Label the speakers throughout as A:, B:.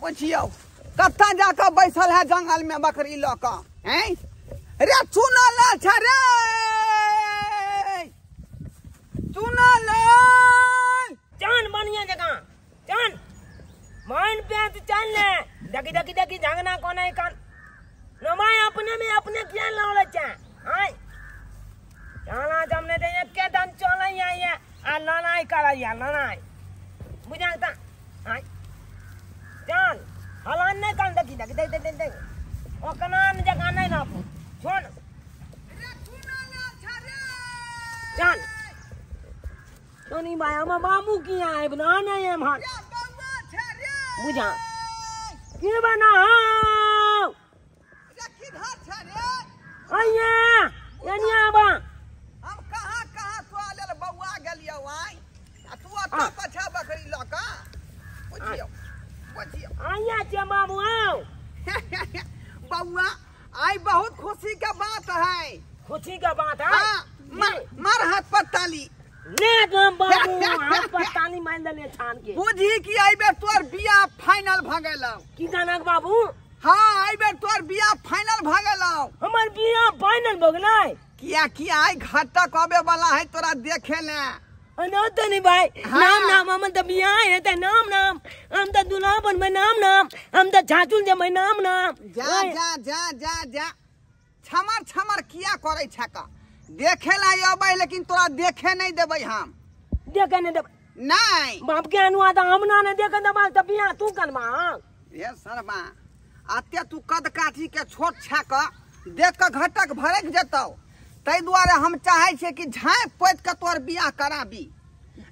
A: पुछियौ कतऽ जाकऽ बैसल है जंगल में बकरी लऽ कऽ हैं रे चुनल छ रे चुनल
B: चान बढ़िया जगह चान मान पे तो चल ले देखी देखी देखी झगना कोना है कान नमाय अपने में अपने क्या लौड़े चा आय चला जमने दे के दम चलै आया आ लड़ाई करैया लड़ाई बुझाता आय चल हलान नहीं कान देखी देखी देख देख देख ओ कनान जगह नहीं ना छोड़
A: रे चुनल छ रे
B: चल सोनी भाई हम बाबू की आए बना नहीं है भाई बुझा के बना
A: रे किधर छ रे
B: आइया एनिया बा
A: हम कहां कहां तो लेल बौआ गेलियौ आइ आ तू अत पछा बकरी ल का बुझियौ बुझियौ
B: आइया छे बाबू आओ
A: बौआ आई बहुत खुशी का बात है।
B: खुशी का बात है?
A: हाँ, मार हाथ पर ताली
B: ले बाबू हाथ पर ताली मार देले छान के।
A: बुझी कि आई बेर तोर बियाह फाइनल भ गेलौ।
B: की जानक बाबू?
A: हाँ आई बेर तोर बियाह फाइनल भ गेलौ।
B: हमर बियाह फाइनल भ गेलै?
A: किया किया आई घटक आबे वाला है तोरा देखे ले।
B: अनो तो नहीं भाई। हाँ। नाम नाम हमन त बियाह है त नाम नाम हम त दुल्हा बनबै नाम नाम हम त छाचुल जमै नाम नाम।
A: जा जा जा जा जा छमर छमर किया करै छ का देखे ला अबै लेकिन तोरा देखे नहीं देबै हम।
B: देखे नहीं देबै?
A: नहीं
B: बाप के अनुआ त हम ना नहीं देखे देबै त बियाह तू करबा।
A: ये सरबा आते तू कद काठी के छोट छ का देख के घटक भरक जतौ तै दुआरे हम चाहे छियै कि झाँपि पोति के तोर बियाह कराबी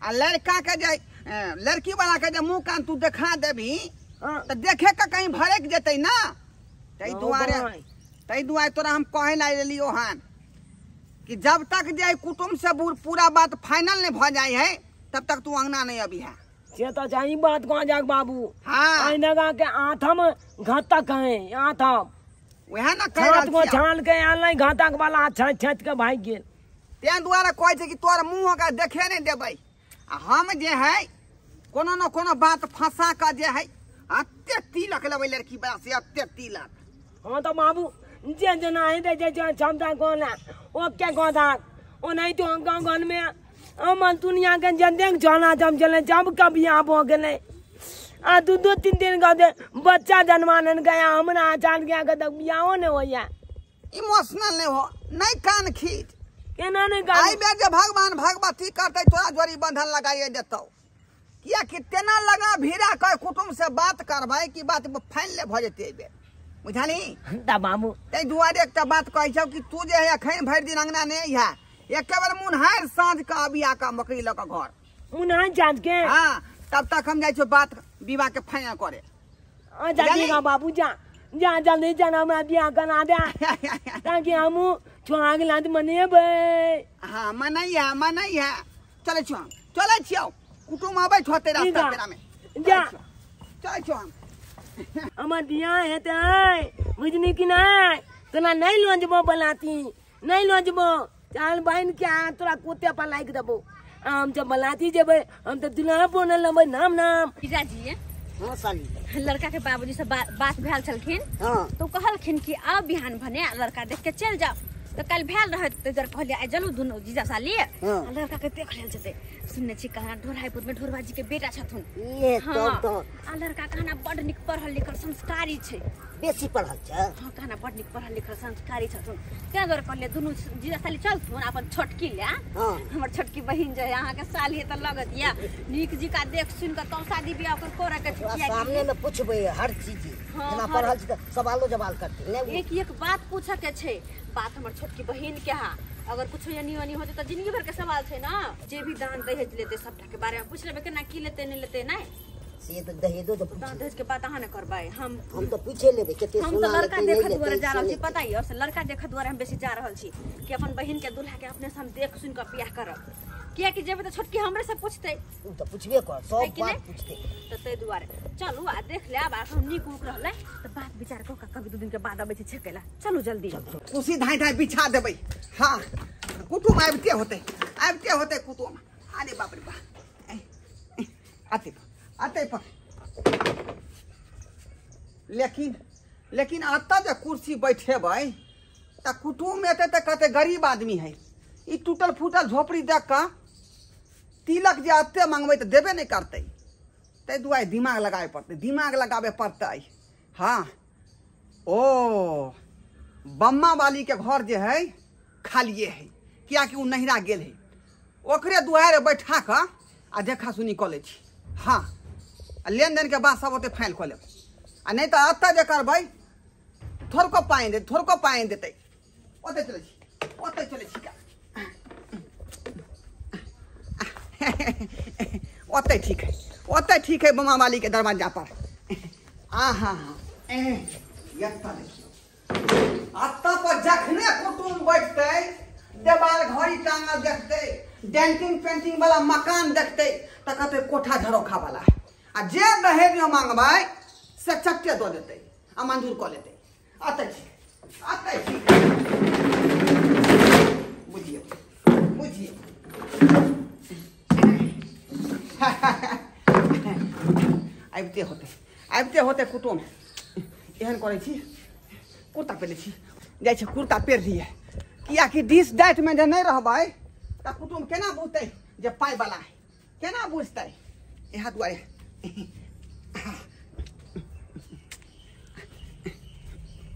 A: आ लड़का के जे लड़की वाला के जे मुँह कान तू देखा देबी त देखे के कहीं भरक जेतै ना तै दुआरे तोरा हम कहे ला लेलियो हन कि जब तक जे कुटुम्ब से पूरा बात फाइनल नहीं भ जाए है तब तक तू अंगना नहीं अभी है।
B: से तो सही बात कह जाक बाबू।
A: हाँ
B: आई के आथम घातक है आथम
A: वएह ना कह रहल
B: को छान के आल नहीं घातक वाला छाछ छाछ के भाग गेल।
A: तें दुआरे कहै छै कि तोर मुँह के देखे नहीं देबै आ हम जे है कोनो न कोनो बात फंसा के जे है अते तिलक लेबै लड़की वाला से अते तिलक।
B: हाँ तो बाबू जे जना है जे जे क्षमता कोना ओके गोदा ओ नहीं तो गांव घर में हम दुनिया के जन जाना जम चले जब कभी आप हो गेले आ दू दू तीन दिन का बच्चा जन्मानन गया हमरा जान गया के बियाहो ने होया।
A: इमोशनल नहीं हो नहीं कान खींच
B: केना नहीं कान
A: आई बेर जे भगवान भगवती करते तोरा जोड़ी बंधन लगाइए देतौ किया कि तेना लगा भीड़ा के कुटुंब से बात करबै कि बात फाइनल भ जेतै एहि बेर बुझली
B: त बाबू।
A: तै दुआरे एकटा बात कहै छौ कि तू जे है अखन भरि दिन अंगना नहीं है एके बेर मुनहारि साँझ के अबिया के बकरी लऽ के घर
B: मुनहारि साँझ के।
A: हाँ तब तक हम जाइ छौ बात विवाह के फाइनल करे।
B: अच्छा ठीक है बाबू जा जा जल्दी जाना हमरा बियाह करा दे ताकि हम सुहाग रात मनेबै।
A: हाँ मनैया मनैया चलै छियौ हम चलै छियौ कुटुम्ब अबै छौ तेरा रास्ता में
B: जा
A: चलै छियौ हम।
B: हमर बियाह हेतै बुझनी कि नहीं तोरा नहीं लजबो बलाती नहीं लजबो चल बहन के तोरा कुत्ते पर लाइक देबो हम जब बलाती जेबै हम तो दुल्हा बनल लेबै नाम नाम।
C: जीजाजी
D: हाँ साली
C: लड़का के बाबूजी से बात भेल छलखिन।
D: हाँ
C: तो कहलखिन कि आओ बिहान भने लड़का देख के चल जाओ तो कल भेल रहे तो इधर कहलिए आइ चलू दुनू जीजा साली।
D: हाँ।
C: लड़का के देख लेल जेतै सुनने छी कहना ढोराईपुर में ढोरबा जी के बेटा छथुन।
D: ये
C: हाँ।
D: तब तो
C: आ लड़का कहना बड नीक पढ़ल लिखल संस्कारी छै
D: बेसी पढ़ल छै।
C: हाँ कहना बड नीक पढ़ल लिखल संस्कारी छथुन तें दुआरे कहलिए दुनू जीजा साली चलथुन अपन छोटकी ले।
D: हाँ।
C: हमर छोटकी बहिन जे अहाँ के साली है त लगत या नीक जी का देख सुन के तो शादी बियाह ओकर करे के छै।
D: सामने में पूछबै हर चीज जेना पढ़ल छै त सवालो जवाब करतै ने
C: एक एक बात पूछे के छै बात हमर छोटकी बहिन के हा अगर कुछ एनी ओनी होते त जिंदगी भर के सवाल छै ना जे भी दान दहेज लेते सबटा के बारे में पूछ लेबै केना की लेते नहीं लेते नहीं
D: से त दहेजो त
C: दान दहेज के बात अहाँ ने करबै हम
D: त पूछे लेबै कते
C: हम
D: सोना
C: त लड़का
D: लेतै,
C: देखत
D: नहीं
C: दुआरे
D: लेतै,
C: जा रहल
D: से
C: छी पता य से लड़का देखत दुआरे हम बेसी जा रहल छी कि अपन बहिन के दूल्हा के अपने से हम देख सुन के बियाह करब किया कि जेबै त छोटकी हमरे से पूछतै
D: उ त पूछबे कर सब
C: है कि
D: बात
C: नहीं?
D: पूछतै
C: त तै दुआरे चलू आ देख लेब आ नीक उक रहलै त बात विचार क के कभी दू दिन के बाद अबै छी छेकै ला चलू जल्दी
A: कुर्सी धाइ धाइ बिछा देबै। हाँ कुटुम्ब आबिते होतै आबिते होतै कुटुम्ब। अरे बाप रे बाप आते आते पर लेकिन लेकिन अतऽ जे कुर्सी बैठेबै तऽ कुटुम्ब एतै तऽ कहतै गरीब आदमी है। ई टूटल फूटल झोपड़ी देख कऽ तिलक जे एते मंगबै तऽ देबे नहि करतै। ताहि दुआरे दिमाग लगाबे पड़तै, दिमाग लगाबे पड़तै। हाँ, ओ बम्मा वाली के घर जे है खालिए है, कियाकि ओ नहिरा गेल है। ओकरे दुआरे बैठा कऽ आ देखा सुनी कऽ लै छी। हाँ, आ लेन देन के बात सब ओते फाइल कऽ लेब। आ नहि तऽ एतऽ जे करबै थोड़को पानि देतै, थोड़को पानि देतै। ओतऽ चलै छी, ओतऽ चलै छी, ओतऽ ठीक है, ओतऽ ठीक है बम्मा वाली के दरवाजा पर। आ हाँ हाँ, एतऽ देखियौ, एतऽ पर जखने कुटुम्ब बैठतै देवाल घड़ी टांगल देखतै, डेंटिंग पेंटिंग वाला मकान देखतै तऽ कहतै कोठा झरोखा वाला है। आ जे दहेज में मांगबै से चट्टे दऽ देतै आ मंजूर कऽ लेतै। अतै ठीक, अतै ठीक, बुझियौ बुझियौ। आबिते होतै, आबिते होतै कुटुम्ब। एहन करै छी, कुर्ता पहिरै छी, जाइ छी कुर्ता पहिर लियै, कियाकि डिस डाइटमे जे नहि रहबै तऽ कुटुम्ब केना बुझतै जे पाइ वाला है, केना बुझतै? इएह दुआरे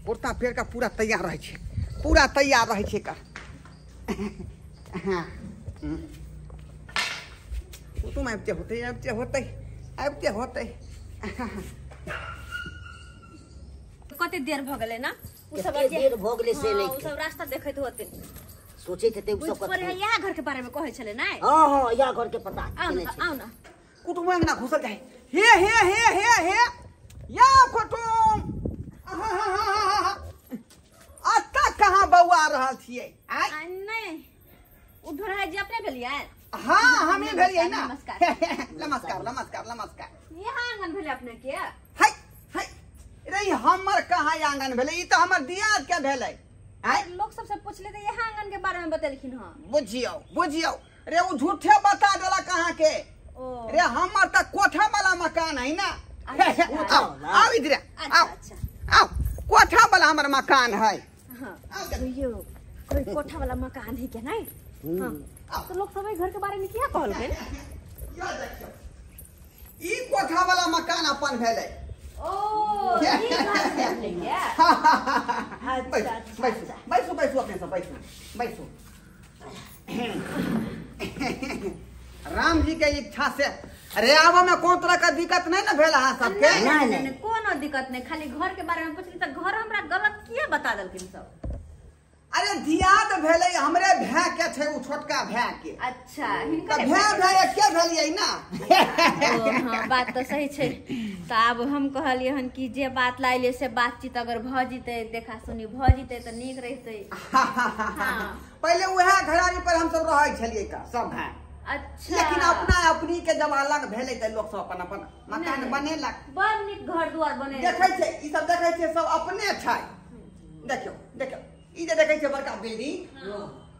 A: कुर्ता पहिर कऽ पूरा तैयार रहै छै, पूरा तैयार रहै छै एकर। हाँ, कुटुम्ब आबिते होतै, आबिते होतै, आबिते होतै।
C: कते देर भऽ गेलै ना? उ सब
D: देर भऽ गेलै से नहि,
C: उ सब रास्ता देखैत होते,
D: सोचैत हेतै उ सब
C: कथी। इएह घर के बारे में कहै छलै नै?
D: हां हां, इएह घर के पता।
C: आउ ना, आउ ना,
A: कुटुम्ब अंगना घुसल जाय। हे हे हे हे हे या कुटुम्ब, अतऽ कहाँ बौआ रहल छियै?
C: आय नहि, उ ढोढ़ाई जी अपने भेलियै?
A: हाँ, हमे भेलियै ना। नमस्कार नमस्कार नमस्कार नमस्कार।
C: यहाँ आंगन भेलै अपने के?
A: है है रे, हमर कहाँ आंगन भेलै? ई तऽ हमर दियाद के भेलै।
C: आय लोग सबसे पूछले तऽ यहाँ आंगन के बारे में बतेलखिन। हां,
A: बुझियौ बुझियौ रे, उ झूठे बता देलक अहाँ के।
C: ओ
A: रे, हमर तऽ कोठा वाला मकान है ना। आओ आओ इधर आओ, आओ, कोठा वाला हमर मकान है।
C: हां, बुझियौ कोई कोठा वाला मकान है के नहीं? हां, तो लोग सब घर के बारे में किया कहलखिन?
A: यो देखियौ, ई कोठा वाला मकान अपन भेलै।
C: ओ ई घर भेलै के?
A: अच्छा, बैसू बैसू बैसू, अपने सब बैसू बैसू। राम जी के इच्छा से अरे आबऽ में कोन तरह के दिक्कत नहीं ना भेल अहाँ सबके?
C: नहीं नहीं, कोनो दिक्कत नहीं। खाली घर के बारे में पूछली तऽ घर हमरा गलत किया बता देलखिन सब?
A: अरे दियाद भेलै हमरे भाय के छै, उ छोटका भाय के।
C: अच्छा, हिनकर
A: भाय भाय एके भेलियै ना।
C: ओ हां, बात तऽ सही छै। तऽ आब हम कहलियै हन कि जे बात लाइले से बातचीत अगर भऽ जितै, देखा सुनी भऽ जितै तऽ नीक रहितै।
A: हां, पहिले उएह घरारी पर हम सब रहै छलियै का सब भाय।
C: अच्छा,
A: लेकिन अपना अपनी के जब अलग भेलै तऽ लोक सब अपन अपन मकान बनेलक,
C: बड़ नीक घर दुआर बनेलक।
A: देखै छै ई सब, देखै छै सब अपने छै। देखियौ देखियौ, ई जे देखै छै बड़का बिल्डिंग,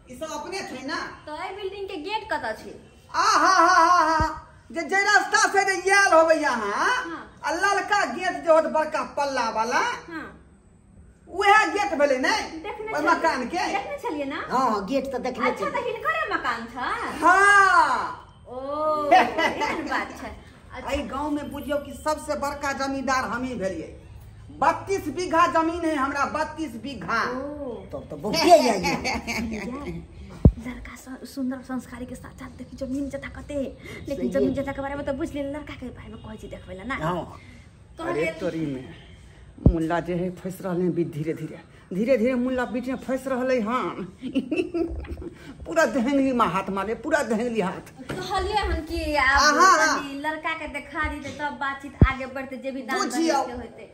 A: ई सब अपने छै ना।
C: तऽ एहि बिल्डिंग के गेट कतऽ छै?
A: आ हा हा हा हा, जे जे रास्ता से जे आयल होबै अहाँ, आ ललका गेट जे होत बड़का पल्ला वाला, उएह गेट भेलै नै ओहि मकान के?
C: देखने छलियै ना?
D: हां, गेट तऽ देखने
C: छलियै। अच्छा, तऽ हिनकरे मकान छै?
A: हां।
C: ओ एहन बात छै।
A: एहि गांव में बुझियौ कि सबसे बड़का जमींदार हमही भेलियै। 32 बीघा जमीन है हमरा, 32 बीघा।
D: तब तो बहुते है।
C: लड़का सुंदर संस्कारी के साथ साथ देखी जमीन जथा कते, लेकिन जमीन जथा के बारे में तो बुझ ले, लड़का के बारे में कहै छी देखबै ला ना।
D: हां,
A: अरे तोरी में मुल्ला जे है फंस रहले हैं, धीरे धीरे धीरे धीरे मुल्ला बीच में फंस रहले हन। पूरा दहंगली में हाथ मारे, पूरा दहंगली हाथ।
C: कहलिए हन कि आब लड़का के देखा दीते तब बातचीत आगे बढ़ते, जे भी दान दहेज के होते।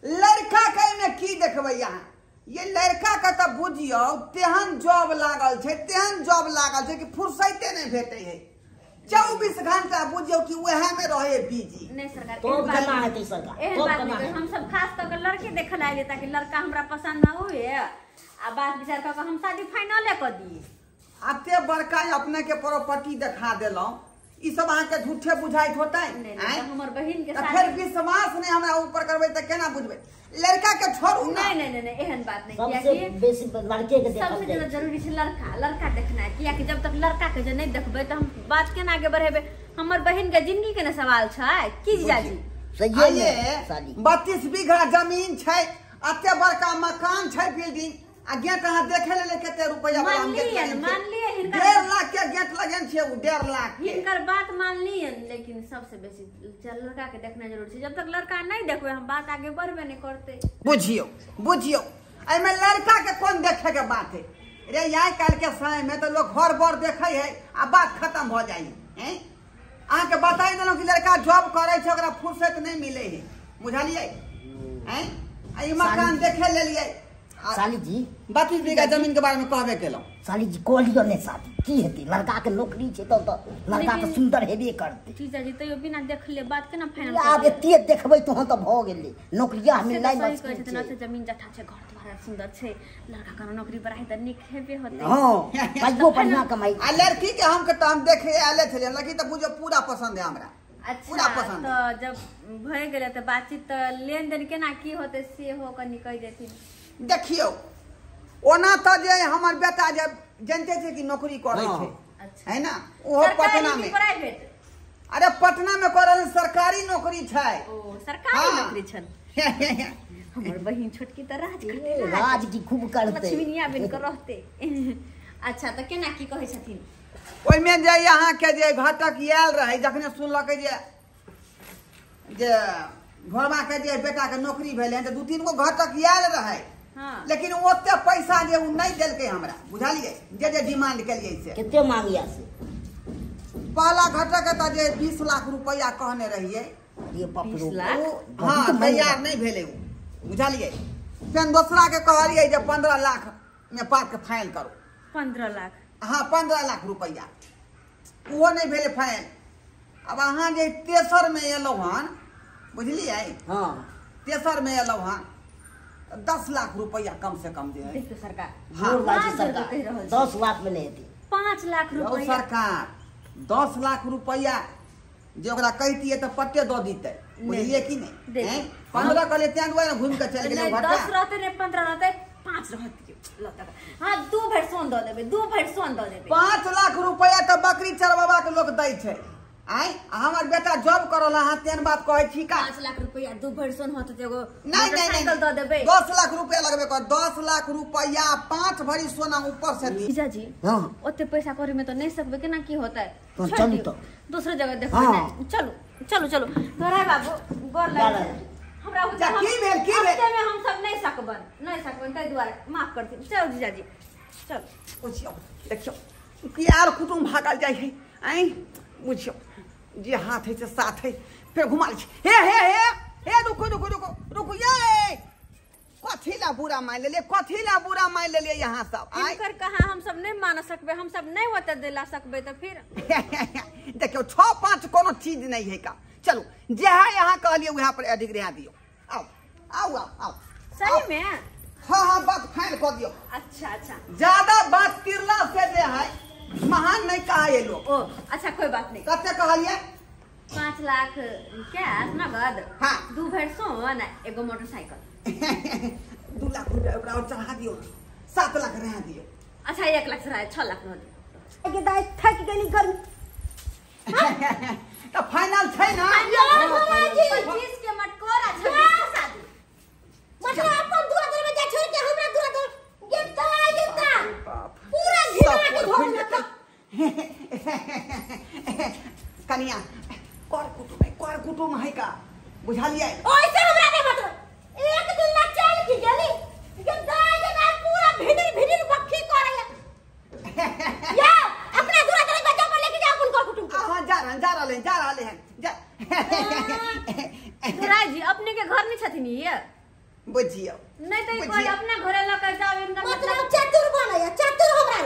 A: लड़का के में की देखबै अहाँ? ये लड़का के तऽ बुझियौ तेहन जॉब लागल छै, तेहन जॉब लागल छै कि फुर्सते नहि भेटै है। 24 घंटा बुझियौ कि वएह में रहे बिजी।
C: नहीं सरकार,
D: तो केना हेतै सरकार?
C: एहन बात नहीं। हम सब खास कऽ के लड़के देखल आइए ताकि लड़का हमरा पसंद ना हुए आ बात विचार कऽ के हम शादी फाइनले कऽ दी।
A: एते बड़का अपने के प्रॉपर्टी देखा देलहुँ, ई सब अहाँ के झूठे बुझाइत होतै।
C: नहीं, हमर बहिन के
A: साथ फिर विश्वास नहीं हमरा ऊपर करबै त केना बुझबै? लड़का के छोड़ू ना।
C: नहीं नहीं नहीं, एहन बात नहीं।
D: सबसे बेसी लड़के के देखल
C: सबसे ज्यादा जरूरी छै लड़का, लड़का देखना। कियाकि जब तक लड़का के जे नहीं देखबै त हम बात केना आगे बढ़ेबै? हमर बहिन के जिंदगी के ने सवाल छै। की जीजाजी
D: सही है?
A: 32 बीघा जमीन छै, अते बड़का मकान छै, बिल्डिंग आ गेट अहाँ देखे लेले कते रुपया वाला हम गेट
C: मान लिए हिनकर
A: 1.5 लाख के गेट लगेन छै, उ 1.5 लाख
C: हिनकर बात मान लियन, लेकिन सबसे बेसी लड़का के देखना जरूरी छै। जब तक लड़का नहीं देखबै हम बात आगे बढ़बे नहीं करते।
A: बुझियो बुझियो, एमे लड़का के कोन देखे के बात है रे? आइ काल्हि के समय में तो लोग घर बर देखे है आ बात खत्म हो जाइ है। अहाँ के बताइ देलहुँ कि लड़का जॉब करे छै, ओकरा फुर्सत नहीं मिले है, बुझलियै? हैं आ ई मकान देखे लेलियै।
D: साली जी
A: 32 बीघा जमीन के बारे में कहबे केलहुँ।
D: साली जी कहलियो ने शादी की हेतै? लड़का के नौकरी छै त लड़का त सुंदर हेबे करतै।
C: जीजाजी तैयो बिना देखले बात केना फाइनल?
D: आब एते देखबै तोहन त भ गेलै, नौकरिया मिलनाइ
C: मुश्किल छै। जमीन जथा छै, घर द्वार सुंदर छै, लड़का के नौकरी पर है त नीक हेबे होतै।
D: हां पाइयो बढ़िया कमाई।
A: आ लड़की के हम के त हम देखे आले छलियै, लड़की त बुझो पूरा पसंद है हमरा।
C: अच्छा
A: पूरा पसंद।
C: त जब भए गेलै त बातचीत त लेन देन केना की होतै से हो कनी कहि देथिन।
A: देखियौ ओना त जे हमर बेटा जे जानते छै कि नौकरी करै छै।
C: अच्छा
A: है ना, ओहो पटना में।
C: प्राइवेट?
A: अरे पटना में करल सरकारी नौकरी छै।
C: ओ सरकारी नौकरी छल। हमर बहिन छोटकी त राज करते,
D: राज की खूब करते,
C: लक्ष्मीनिया बन के रहते। अच्छा त केना की कहै छथिन?
A: ओइ में जे अहाँ के जे घटक आयल रहे, जखने सुनलकै जे जे घरवा के जे बेटा के नौकरी भेलै त 2-3 गो घटक आयल रहे।
C: हाँ।
A: लेकिन ओते पैसा जे उ नहीं देलकै हमरा, बुझलियै? जे जे डिमांड केलियै से
D: कते मांगिया से?
A: पहला घटक त जे 20 लाख रुपया कहने रहियै।
D: अरे बाप रे,
A: हां तैयार नहीं भेलै उ, बुझलियै? फेर दोसरा के कहलियै जे 15 लाख में पाक के फाइनल करू।
C: 15 लाख?
A: हां 15 लाख रुपया, उहो नहीं भेलै फाइनल। अब अहाँ जे तेसर में एलहुँ हन, बुझलियै?
D: हां
A: तेसर में एलहुँ हन 10 लाख रुपया कम से कम दे।
C: देखियो सरकार,
D: हाँ, सरकार 10 लाख में नहीं हेतै।
C: 5 लाख रुपया
A: सरकार 10 लाख रुपया जे ओकरा कहितियै त पट्टे दऽ दितै, बुझलियै कि नहीं? 15 कहलियै तें दुआरे घुमि के चलि गेलै।
C: 10 रहतै ने 15 रहतै, 5 रहतियै। हां 2 भरि सोन दऽ देबै, 2 भरि सोन दऽ देबै।
A: 5 लाख रुपया त बकरी चरवावा के लोग दै छै। आइ हमर बेटा जॉब करल, अहाँ तेन बात कहै छी का?
C: 5 लाख रुपया 2 भरि सोन होत त एगो
A: नहीं नहीं
C: मोटरसाइकिल दऽ देबै।
A: 10 लाख रुपया लगबे कर, 10 लाख रुपया 5 भरी सोना ऊपर से दी।
C: जीजाजी
D: हां
C: ओते पैसा करे में त नहीं सकबे, केना की होतै?
D: चलू त
C: दूसरे जगह देखबै। नहीं चलू चलू चलू तोरा बाबू गोर लाग हमरा।
A: की भेल की भेल?
C: ओते में हम सब नहीं सकबन, नहीं सकबन, तै दुआरे माफ कर दी। चलो जीजाजी चलो।
A: बुझियो देखियो कि आर कुटुम भागल जाइ है। आई बुझियो जे हाथ है से साथ है, फिर घुमा लै छी। हे हे हे हे रुको रुको रुको रुको, ये कथी ला बुरा मान लेलियै, कथी ला बुरा मान लेलियै यहाँ सब?
C: हिनकर कहाँ हम सब नहीं मान सकबै, हम सब नहीं ओते दिला सकबै त फिर
A: देखियो 6-5 कोनो चीज नहीं है का। चलू जे है यहाँ कहलियै वहाँ पर अधिक रहा दियो। आओ आओ आओ आओ
C: सही में?
A: हाँ हाँ बात फाइनल कर दियो।
C: अच्छा अच्छा,
A: ज्यादा बात तिरला से जे है महान नहीं कहा ये लोग।
C: ओ अच्छा कोई बात नहीं।
A: कते कहलिए?
C: 5 लाख कैश नगद,
A: हाँ
C: 2 भरि सोन, एगो मोटरसाइकिल।
A: 2 लाख रुपया ओकरा और चढ़ा दियो, 7 लाख रहा दियो।
C: अच्छा 1 लाख चढ़ा 6 लाख रह दियो।
E: के दाई थक गेली गर्मी।
A: त फाइनल छै ना?
C: 25 के मटकोरा 26 के शादी।
E: मतलब अपन दुआ दरवाजा छोड़ के हमरा दुआ दर गेट आ गेता पूरा घिरा के धोल लेता।
A: कनिया कर कुटुम है, कर कुटुम है का, बुझलियै?
E: ओइसे हमरा नहीं मतलब एक दिन ला चल के गेली के दाई के पूरा भिडिर भिडिर बक्खी करैया। या अपना दुआ दरवाजा पर लेके जाओ अपन कर कुटुम के।
A: हां जा रहल जा रहल जा रहल हैं जा।
C: जी अपने के घर नहीं छथिन ये?
A: बुझियो
C: नहीं तो कोई अपना घरे ल के जाओ इनका
E: मतलब चतुर बनैया, चतुर हमरा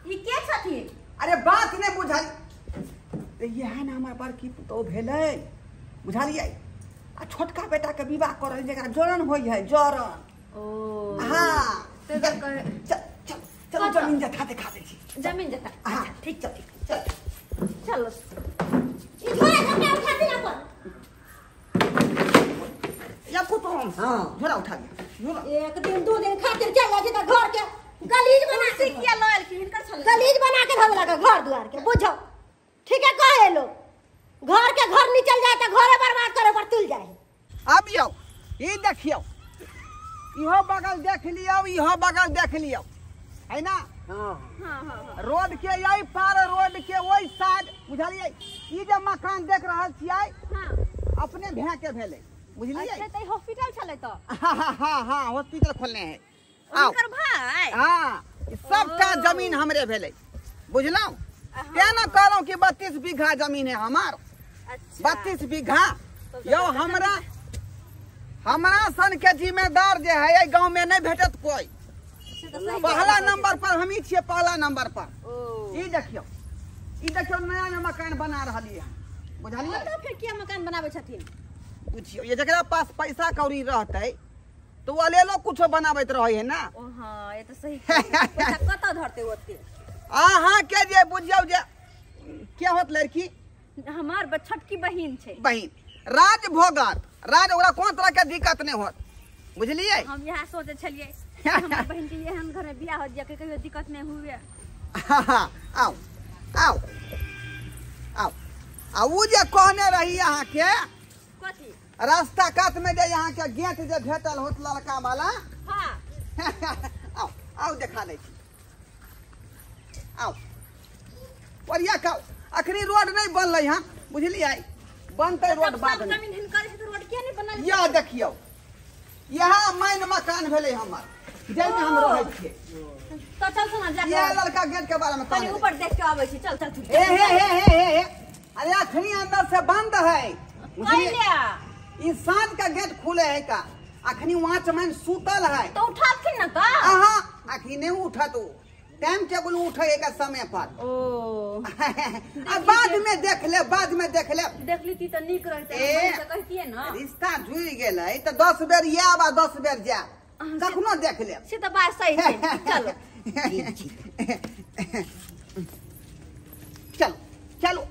C: ई के छथिन?
A: अरे बात नहीं बुझल, ये है ना हमार बड़की पुतोह भेलै, बुझलियै? आ छोटका बेटा के विवाह करल जकरा जरन होइ है, जरन।
C: ओ
A: हां
C: ते कहे
A: चल चल चल जमीन जथा देखा दै छी,
C: जमीन जथा।
A: हां
C: ठीक
A: चल चल
C: चलो।
E: गलीज बना के धो लगा घर द्वार के बुझो ठीक है कहे लो घर के घर निकल जाए तो घरे बर्बाद करे पर तुल जाए।
A: अब यौ ई देखियौ इहो बगल देख लियौ इहो बगल देख लियौ है ना। हां हां रोड के यही पार रोड के ओइ साइड बुझलियै ई जे मकान देख रहल छियै। हां अपने भै के भेलै बुझलियै।
C: अच्छा त हॉस्पिटल छलै त।
A: हां हां हां हॉस्पिटल खोलने है
C: हुनकर भाई।
A: हां सबटा जमीन हमरे भेलै बुझलौ। तेना कहलौं कि 32 बीघा जमीन है हमार।
C: अच्छा
A: 32 बीघा यौ हमरा हमरा सन के जिम्मेदार जे है एहि गांव में नहीं भेटत कोई। पहला नंबर पर हम ही छियै पहला नंबर पर। ई देखियौ ई देखियौ नया नया मकान बना रहलियै हन बुझलियै।
C: तो फिर किया मकान बनाबै छथिन
A: बुझियौ ये जकरा पास पैसा कौड़ी रहतै तो वो अलेलो कुछो बनाबैत रहै है ना।
C: ओ हां ये तो सही पैसा कतौ धरतै ओते।
A: अहाँ के जे बुझियौ जे के होत लड़की
C: हमार छोटकी बहिन छै।
A: बहिन राज भोगत राज ओकरा कोन तरह के दिक्कत नहीं होत बुझलियै।
C: हम यहाँ सोचे छलियै हमर बहिन के एहन घर में बियाह हो जाए के कहियो दिक्कत नहीं हुए।
A: आओ आओ आओ आ उ जे कहने रही अहाँ के
C: कथी
A: रास्ता कात में जे यहाँ के गेट जे भेटल होत लड़का वाला।
C: हां
A: आओ आओ देखा दै छी आओ बढ़िया खाओ। अखनी रोड नहीं बनलै हन बुझलियै बनतै रोड बाद में।
C: जमीन हिनकर छै त रोड किया नहीं बनल।
A: यह देखियौ यह मेन मकान भेलै हमर जाहिमे हम रहै छियै।
C: तो चल सुना जा
A: यह लड़का गेट के बारे में
C: कनी ऊपर देख के आबै छी चल चल।
A: ए हे हे हे हे अरे अखनी अंदर से बंद है बुझलियै। ई साँझ का गेट खुले है का अखनी वॉचमैन सुतल है
C: तो उठाथिन ना त।
A: अहाँ अखनी नहीं उठत उ टाइम टेबुल उठे का समय पर।
C: ओ
A: आ बाद में देख ले बाद में देख ले
C: देख लीती त नीक रहतै त कहतिए ना।
A: रिश्ता जुड़ गेलै त 10 बेर आब आ 10 बेर जा कखनो देख ले
C: से त बात सही छै। चलो
A: चलो चलो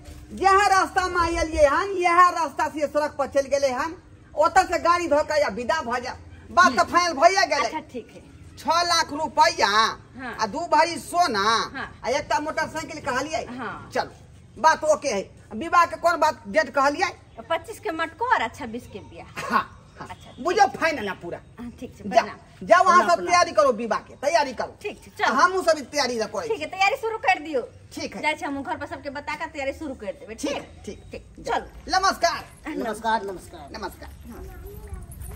A: यह रास्ता में आइलिए हन यह रास्ता से सड़क पर चल गेलै हन ओतऽ से गाड़ी धोका या विदा भ जा बात त फाइनल भइए गेलै।
C: अच्छा ठीक है
A: 6 लाख रुपया
C: हाँ।
A: आ 2 भरी सोना
C: हाँ।
A: आ एकटा मोटरसाइकिल कहलियै।
C: हाँ।
A: चलो बात ओके है। विवाह के कोन बात डेट कहलियै
C: 25 के मटको और 26 के बियाह।
A: हाँ, हाँ।
C: अच्छा
A: बुझो फाइनल है पूरा।
C: हाँ, ठीक छै
A: जा, जाओ वहां सब तैयारी करो विवाह के तैयारी करो।
C: ठीक छै चलो
A: हमहूँ सब तैयारी करै
C: ठीक है तैयारी शुरू कर दियो।
A: ठीक है
C: जाइ छी हम घर पर सबके बता के तैयारी शुरू कर देबै।
A: ठीक ठीक
C: ठीक चलो
A: नमस्कार
D: नमस्कार नमस्कार
A: नमस्कार।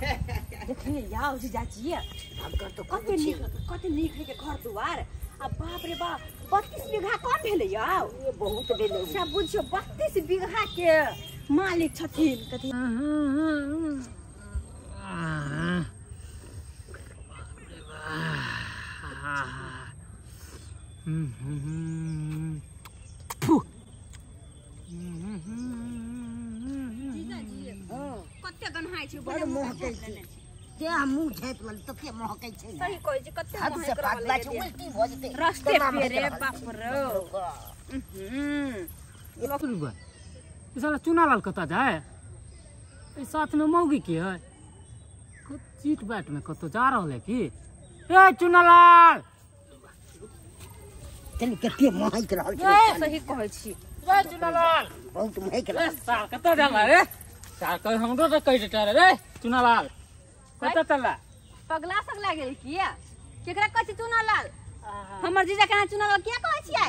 C: देखिए याओ जीजाजी
D: अब तो
C: कते नीक कते नीक है के घर दुआर आ बाप रे बाप 32 बीघा कम भेलै याओ
D: ये बहुत भेलै।
C: सब बुझियो 32 बीघा के मालिक छथिन कथि। जीजाजी कते गन्हाइ छै
D: बड़ महकै छै ते हम मुंह झाँपि लेली तते महकै छै।
C: सही कहै छै कते
D: हद से
C: महक रहल
D: पागला छै उल्टी भऽ जेतै
C: रस्ते पे रे बाप रे।
B: ई साला चुनालाल कतऽ जाए ई साथ में मौगी के है चीट बाट में कतौ जा रहल है की। ए चुनालाल
D: तनी कते महक रहल छै।
C: सही कहै छी
B: ए चुनालाल
D: बहुत महक रहल।
B: साल कतऽ जाला रे साल कह हमरो त कहि देता रे चुनालाल कतऽ चला
C: पगला सगला गेल किया केकरा कहै छी चुनालाल हमर जीजा के चुनालाल किया कहै छियै।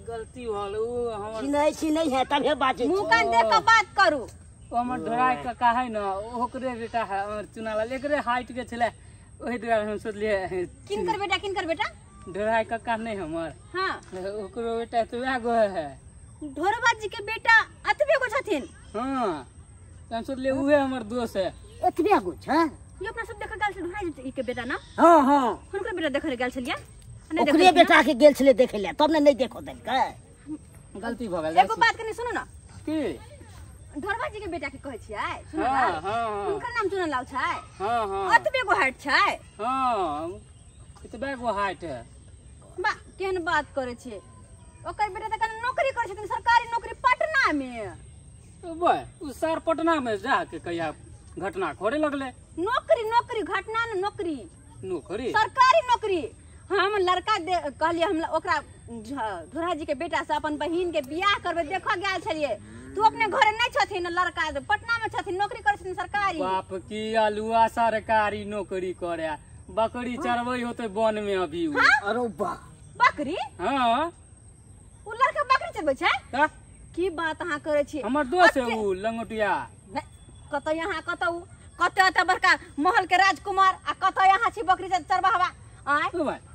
B: गलती होल उ हमर
D: छिनै छिनै है तबे बाजै
C: मुंह कान देख के बात करू।
B: ओ हमर ढोराइ काका है न ओकरे बेटा है हमर चुनालाल एकरे हाइट के छलै ओहि दुआरे हम सोचलियै
C: किनकर बेटा किनकर बेटा
B: ढोराइ काका नहीं हमर।
C: हां
B: ओकरो बेटा तो वएह गो है
C: ढोरबा जी के बेटा अतबे गो छथिन।
B: हां त हम सोचलियै उहे हमर दोस्त है
D: एतबे गो छै।
C: यो अपना सब देखल गेल छल ढोराइ जी के बेटा ना।
D: हां हां
C: हुनकर बेटा देखल गेल छलियै
D: ओकरे बेटा के गेल छलै देखै ले तब ने नहीं देखो देलकै
B: गलती भ गेल।
C: एगो बात कनी सुनू ना
B: की
C: ढोरबा जी के बेटा के कहै छियै चुनालाल।
B: हां हां
C: हुनकर नाम चुनालाल छै।
B: हां हां
C: अतबे गो हाइट छै।
B: हां एतबे गो हाइट है
C: बा केहन बात करै छियै ओकर बेटा त कन नौकरी करै छथिन सरकारी नौकरी पटना में।
B: बे उ सर पटना में जाके कहिया घटना खोरे लगले
C: नौकरी नौकरी घटना न नौकरी
B: नौकरी
C: सरकारी नौकरी। हम लड़का कहलिए हम ओकरा धोरा जी के बेटा से अपन बहिन के बियाह करबे देखऽ गेल छलियै। तू अपने घरे नहीं छथिन, लड़का पटना में छथिन, नौकरी करै छथिन सरकारी।
F: बाप की अलुआ सरकारी नौकरी करे, बकरी चरबै होते वन में अभी।
D: अरे बा
C: बकरी?
F: हाँ
C: उ लड़का बकरी चरबै छै? की बात अहाँ करै छी?
F: हमर दोस्त है उ लंगोटिया।
C: कतऽ यहाँ कतऽ उ कतऽ एतऽ बड़का महल के राजकुमार आ कतऽ यहाँ छी बकरी चरबाहवा। आय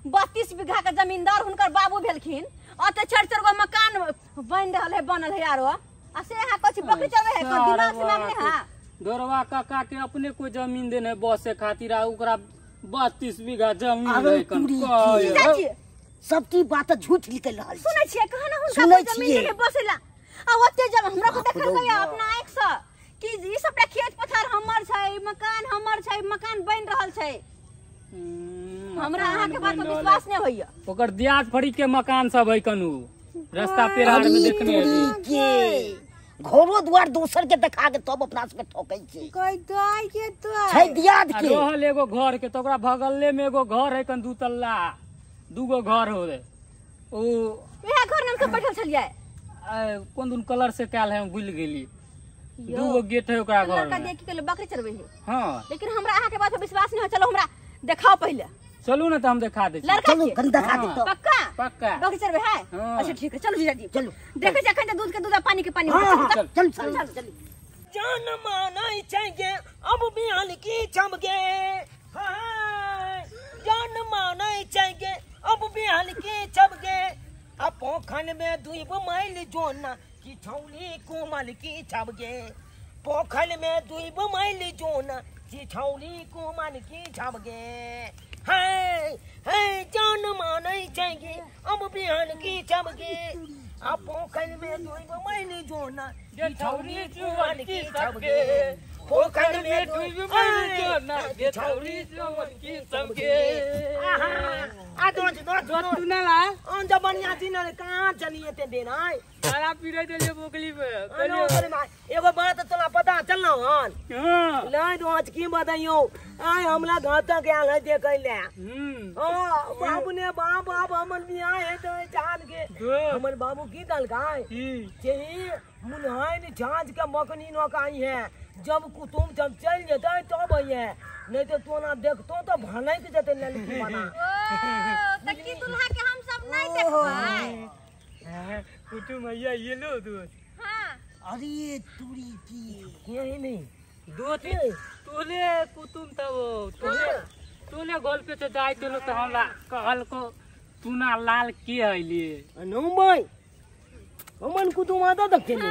C: 32 बीघा के जमींदार हुनकर बाबू भेलखिन, ओते चार चार गो मकान बन रहल है, बनल है आरो, आ से यहाँ कहै छी बकरी चरबै है, दिमाग से मांगने। हां
F: दोरवा काका के अपने कोई जमीन देने बसे खातिर आ ओकरा 32 बीघा जमीन है। कन
D: सब की बात झूठ निकल रहल।
C: सुनै छियै कहना हुनका जमीन देने बसेला आ ओते जब हमरा को देखल गया अपना आंख से कि ई सबटा खेत पथार हमर छै, मकान हमर छै, मकान बन रहल छै। हमरा अहाँ के बात पर विश्वास नहीं होइया।
F: ओकर दियाद फरी के मकान सब है कनु रास्ता पेड़ में देखने
D: के घरो द्वार दोसर के देखा के तब अपना सब के ठकै छै।
C: कोई दाई के तो
D: छै दियाद के
F: रहल एगो घर के, तो ओकरा बगले में एगो घर है कन दू तल्ला, दूगो घर होले। ओ
C: इहे घर नाम सब बैठल छलियै
F: कोन दुन कलर से काल है हम भूल गेली। दूगो गेट है ओकरा घर में।
C: लड़का देख के बकरी चरबै है।
F: हां
C: लेकिन हमरा अहाँ के बात पर विश्वास नहीं हो। चलो हमरा देखाओ पहले।
F: चलू ना तो हम देखा दे।
D: चलू कनी देखा दे तो।
C: पक्का
F: पक्का
C: बकरी चरबै है? अच्छा ठीक है, चलू जीजाजी चलू। देखे छै अखन दूध के दूध आ पानी के पानी।
D: चल चल चल
C: चल।
B: जान मानाई चाहिए अब बिहाल की चमके, हां जान मानाई चाहिए अब बिहाल की चमके, अब पोखन में दुइब माइल जोना की छौली कोमल की छबगे, पोखन में दुइब माइल जोना की छौली कोमल की छबगे, है है जान मानै चाहिए अब बिहान की छबगे, अब पोखन में दुइब माइल जोना की छौली कोमल की छबगे, पोखन में दुइब माइल जोना की छौली कोमल की छबगे। आ दो दो दो
F: तू ना ला
B: on जब बढ़िया थी ना कहां चलिए ते देना
F: सारा पीरे चलिए बोकली पे।
B: एगो बात तोला पता चलना हन?
F: हां
B: नहीं तो आज की बताइयो आय हमला घाता के आल है देखै ले। हां बाबू ने बाप बाप हमन बियाह है तो जान के हमर बाबू की कहलकै जे मुनहाइन झांझ के मकनी नोकाई है, जब कुटुम जब चल जेतै तब है, नहीं तो तू ना देखतो तो भनक जेतै ललकी बना।
C: ओ त की दुल्हा के हम सब नहीं देखबै?
F: कुटुम भैया ये लो दोस्त।
C: हां
D: अरे तुरी की
B: यही नहीं
F: दोस्त तोले कुटुम तब तोले तोले गोल पे से जाय चलो तो हमरा कहल को तूना लाल के हइले
B: नो भाई हमन कुटुम आता देखे ने।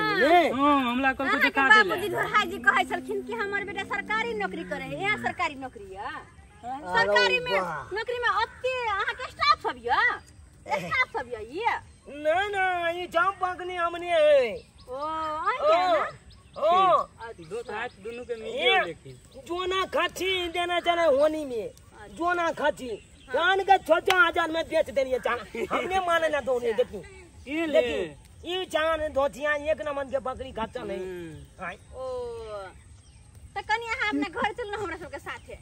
F: हां हमरा कल को देखा देले।
C: बाबूजी धोरहा जी कहै छलखिन कि हमर बेटा सरकारी नौकरी करे है। यहाँ सरकारी नौकरी या सरकारी में नौकरी में अत्ते अहाँ के स्टाफ सब या स्टाफ सब या ये
B: ना ना ये जाम पाकनी हमने है।
C: ओ आ के ना
B: ओ
F: दोस्त हाथ दोनों के मिल देखी
B: जोना खाची देना चले होनी में जोना खाची जान के 6000 में बेच देनी जान हमने माने ना दोने देखी
F: ये ले
B: ये जान धोतिया एक नंबर के बकरी खाचा नहीं।
C: ओ त कनी अहाँ अपना घर चलू हमरा सबके साथे।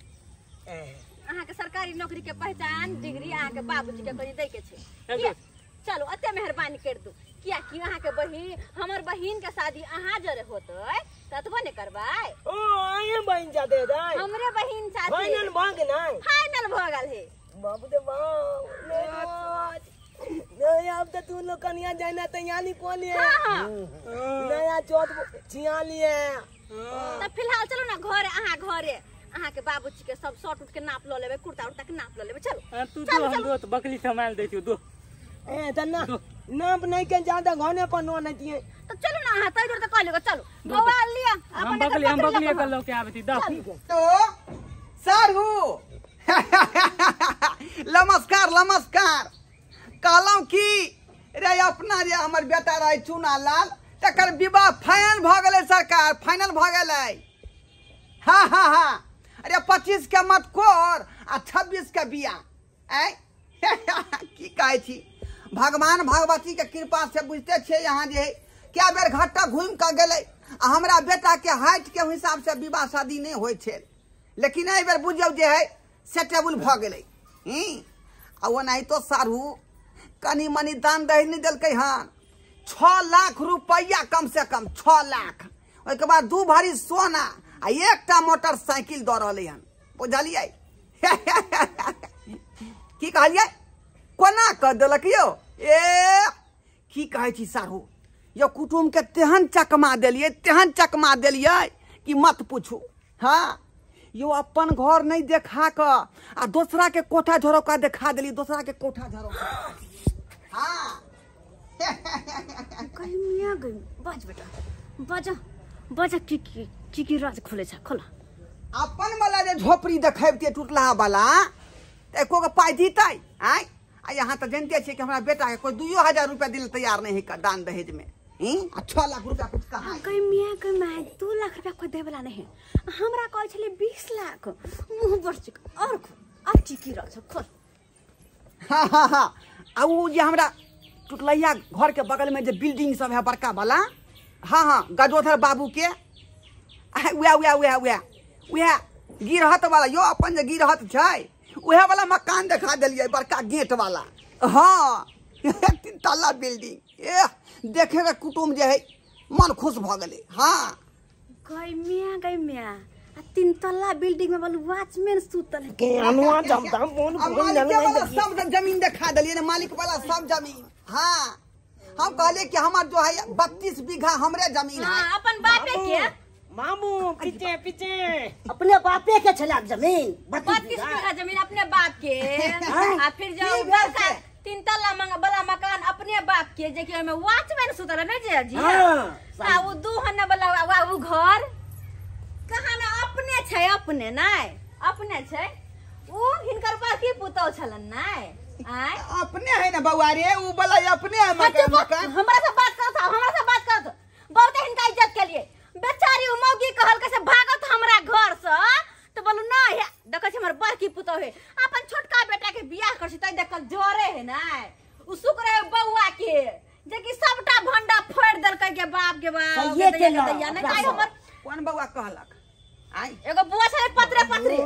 C: अहाँ के सरकारी नौकरी के पहचान डिग्री अहाँ के बाबूजी के कनी दै के छै। चलो अते मेहरबानी कर दू किया कि अहाँ के बहिन हमर बहिन के शादी अहाँ जरे होतै ततबो ने करबै।
B: ओ आए बहिन जादे दाई
C: हमरे बहिन साथे
B: फाइनल भग नै
C: फाइनल भ गेल हे
B: बाबू दे बाप नहीं अब तो तू लोग कनिया जाना तैयारी कौन है। नया चौथ छियाली है
C: त फिलहाल चलो ना घरे अहाँ घरे अहाँ के बाबूजी के सब शर्ट उठ के नाप ल लेबै कुर्ता उर्ता के नाप ल लेबै। चलो
F: तू तो हम दो बकली संभाल दै छियो दो
B: ए त ना नाप नहीं के ज्यादा घने पर नो नहीं दिए
C: तो चलो ना हां तई जोर त कहलियो चलो मोबाइल लिया
F: हम बकली के लो के आबती दो
A: तो सारू नमस्कार नमस्कार कहलौं की रे अपना जे हमर बेटा रहे चूना लाल तकर विवाह फाइनल भ गेलै सरकार फाइनल भ गेलै। हाँ हाँ हाँ अरे 25 के मत कोर आ 26 के बियाह ऐ की कहै छी भगवान भगवती के कृपा से बुझते छियै यहाँ जे क्या बेर घाटा घूमि कऽ गेलै आ हमरा बेटा के हाइट के हिसाब से विवाह शादी नहीं होइ छै लेकिन एहि बेर बुझियौ जे है सेटेबल भऽ गेलै। आ ओनाहितो सारू कनी मनी दान दहेज नहीं देलकै हन। 6 लाख रुपया कम से कम 6 लाख, ओहिके बाद 2 भरी सोना आ एकटा मोटरसाइकिल दऽ रहलै हन, बुझलियै? की कहलियै? कोना कऽ देलक यौ? ए की कहै छी साढ़ू यौ, कुटुम के तेहन चकमा देलियै, तेहन चकमा देलियै कि मत पूछू। हाँ यो अपन घर नहीं देखा क आ दोसरा के कोठा झरोका देखा देली, दोसरा के कोठा झरोका। हाँ
C: कहीं मिया गई। बज बेटा बज बज, की की की राज खोले छ, खोला।
A: अपन वाला जे झोपड़ी देखैबतियै टूटलाहा वाला त एको गो पाइ दितै? आय आ यहाँ तऽ जानते छियै कि हमरा बेटा के कोई 2,000 रुपया दिल तैयार नहीं है दान दहेज में। 6 लाख रुपया कुछ कहाँ?
C: कहीं मिया के my 2 lakh रुपया कोई देवला नहीं, हमरा कहै छलै 20 लाख। मुंह पर चिक और और चिकी रख खोल।
A: हाँ हाँ हाँ, आ उ जे हमरा टुटलैया घर के बगल में जे बिल्डिंग सब है बड़का वाला, हाँ हाँ गजोधर बाबू के उएह उएह उएह उएह उएह गिरहत वाला यो अपन जे गिरहत छै उएह वाला मकान देखा देलियै, बड़का गेट वाला। हाँ 3 तल्ला बिल्डिंग, ए देखे के कुटुम जे है मन खुश भ गेलै। हाँ
C: गई मिया गई मिया, आ 3 तल्ला बिल्डिंग में बोलू वॉचमैन सुतल है
B: के अनुआ जमता फोन फोन
A: वाला सब जमीन देखा देलियै ने, मालिक वाला सब जमीन। हाँ हम कहलिए कि हमार जो है 32 बीघा हमरे जमीन है।
C: हाँ, अपन बापे के
B: मामू पीछे पीछे
D: अपने बापे के छला जमीन
C: 32 बीघा जमीन अपने बाप के, आ फिर जो बड़का 3 तल्ला वाला मकान अपने बाप के, जे कि ओमे वॉचमैन सुतल है ने जी। हां आ उ 2 हन्ना वाला उ घर कहाँ ना अपने छै, अपने नै अपने छै, उ हिनकर बड़की पुतौ छलन नै। आय
A: अपने है ना बउआ रे, उ वाला अपने है मकान।
C: हमरा से बात करत, हमरा से बात करत बहुत हिनका इज्जत के लिए बेचारी उ मौगी कहल के से भागत हमरा घर से, तो बोलू ना हे देखै छी हमर बड़की पुतौ है अपन छोटका बेटा के बियाह कर छी तै देखल जरे है नै, उ शुक्र है बउआ के जे कि सबटा भंडा फोड़ देलकै के बाप के बाप।
D: सहिए
C: नै काई हमर
A: कोन बउआ कहलक? आय
C: एगो बुआ छलै पत्रे पत्रे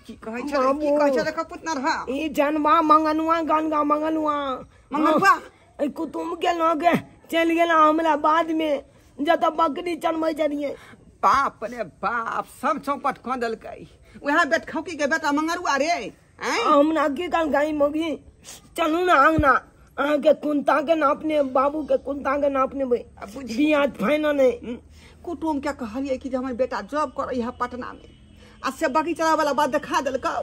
A: की कहै छै, की कहै छै देखो पुतना रहा
B: ई जानवा मंगनुआ गनगा मंगनुआ
A: मंगनुआ
B: ए कुटुम के लगे चल गेला हमरा बाद में जत बकरी चनबै छलियै।
A: बाप रे बाप सब चौपट क देलकै वएह बेटखौकी के बेटा मंगरुआ रे। आय
B: हमरा की कहल गाई मोगी चलू ना अंगना, अहाँ के कुंता के नापने बाबू के कुंता के नापने बियाह फाइनल नहीं।
A: कुटुम के कहलियै कि जे हमर बेटा जॉब करै है पटना में आ से बगीचा वाला बात देखा देलकौ,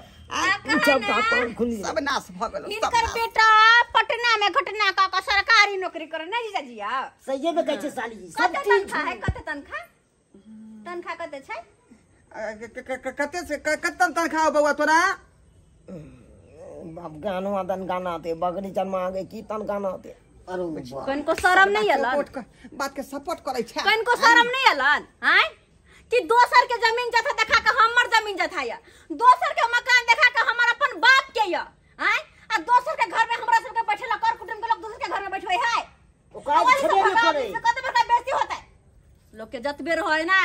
A: सब नाश भ गेल।
C: हिनकर बेटा पटना में घटना क के सरकारी नौकरी करे नै जीजाजी? आ
D: सहिए में कहै छै साली जी, सब
C: कते तनखा है? कते तनखा तनखा कते छै?
A: कते से कते तनखा हो बउआ तोरा?
B: बाप गानो तन गाना ते बकरी चनमा आगे की तन गाना ते।
D: अरे
C: कनको शरम नहीं अलन,
A: बात के सपोर्ट करै छै,
C: कनको शरम नहीं अलन आय कि दोसर के जमीन जथा देखा के हमर जमीन जथा या, दोसर के मकान देखा के हमर अपन बाप के या आय, आ दोसर के घर में हमरा सब के बैठेला कर कुटुम के लोग दोसर के घर में बैठवे है,
D: ओकरा छेबे नहीं करे,
C: कते बड़का बेइज्जती होता है लोग के। जतबे रहै ना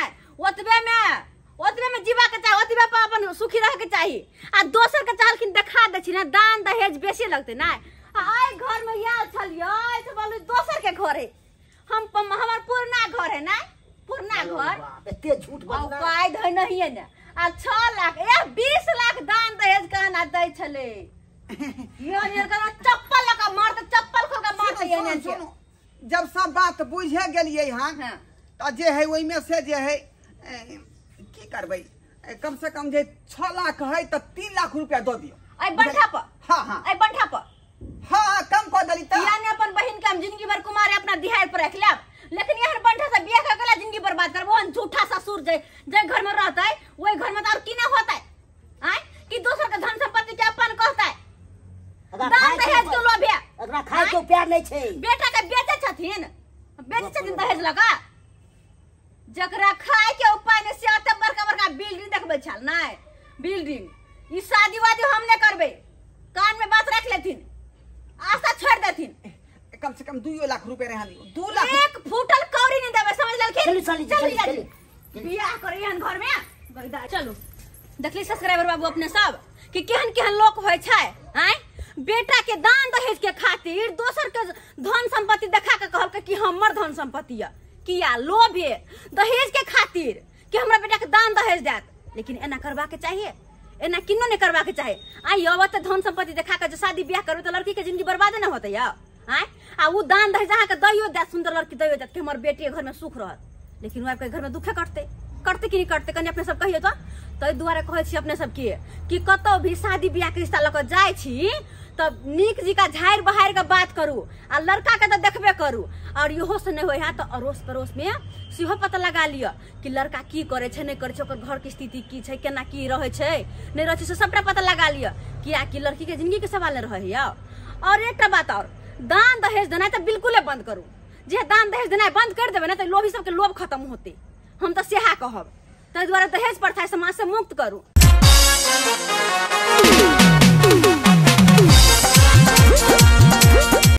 C: ओतबे में जीवा के चाही, ओतबे पर अपन सुखी रह के चाही, आ दोसर के चाहलखिन देखा दै छी ना दान दहेज बेसी लगते ना। आय घर में आयल छलियै से बोलू दोसर के घर है, हम हमर पुरना घर है ना, पुरना घर
D: एते झूठ बजना
C: पाइ धै नहीं है ने। आ 6 लाख ए 20 लाख दान दहेज कहना दै छलै, यो नियर कहना चप्पल लगा मारते, चप्पल खोल के मारते।
A: सुनू सुनू, जब सब बात बुझे गेलियै हन त जे है ओहिमे से जे है की करबै, कम से कम जे 6 लाख है त 3 लाख रुपया दऽ दियौ।
C: आई बंठा पर।
A: हाँ हाँ
C: आई बंठा पर।
A: हाँ कम कऽ देली त
C: यानी अपन बहिन के हम जिंदगी भर कुमार अपना दिहाड़ पर रख लेब, लेकिन यार बंठा से बियाह कर गेला जिंदगी बर्बाद करब। ओहन झूठा ससुर जे जे घर में रहतै ओहि घर में त और की ना होतै आय कि दोसर के धन संपत्ति के अपन कहतै, दान दहेज के लोभे,
D: एकरा खाय के प्यार नहीं छै,
C: बेटा के बेचै छथिन, बेचै छथिन दहेज लगा। जकरा खाय के उपाय नहीं से अते बड़का बड़का बिल्डिंग देखबै छल नै बिल्डिंग, ई शादी वादी हम नै करबै, कान में बात रख लेथिन, आशा छोड़ देथिन।
A: कम से कम 2 लाख रुपए रहा दियो, 2 लाख
C: एक फूटल कौड़ी नहीं देबै, समझ लेलखिन?
D: चलू चलू चलू
C: बियाह करे एहन घर में। चलू देखली सब्सक्राइबर बाबू अपने सब कि केहन केहन लोक होय छै आय, बेटा के दान दहेज के खातिर दोसर के धन संपत्ति देखा के कहलकै कि हमर धन संपत्ति है। किया लोभ है दहेज के खातिर कि हमरा बेटा के दान दहेज देत। लेकिन एना करबा के चाहिए, एना किन्नो नहीं करबा के चाहे। आई अब त धन संपत्ति देखा के जो शादी ब्याह करबे त लड़की के जिंदगी बर्बाद न होतै या। आय आ उ दान दहेज अहाँ के दैयो देत, सुंदर लड़की दैयो देत कि हमर बेटी के घर में सुख रहत, लेकिन उ आबि के घर में दुखे कटतै। कटतै कि नहीं कटतै कनि अपने सब कहियो त। ताहि दुआरे कहै छी अपने सबके कि कतौ भी शादी ब्याह के रिश्ता लऽ कऽ जाइ छी तब नीक जिका झाड़ि बहारि के बात करू आ लड़का के तऽ देखबे करू। और इहो से नहीं होइ है तऽ अड़ोस पड़ोस में सेहो पता लगा लिअ कि लड़का की करे छै नहीं करे छै, ओकर घर के स्थिति की छै, केना की रहै छै नहीं रहै छै, से सबटा पता लगा लिअ। कियाकि लड़की के जिंदगी के सवाल नहीं रहै है। और एकटा बात और, दान दहेज देनाइ तऽ बिल्कुले बंद करू। जे दान दहेज देनाइ बंद कर देबै ने तऽ लोभी सबके लोभ खत्म होतै, हम तऽ सएह कहब। ताहि दुआरे दहेज प्रथा समाज से मुक्त करू।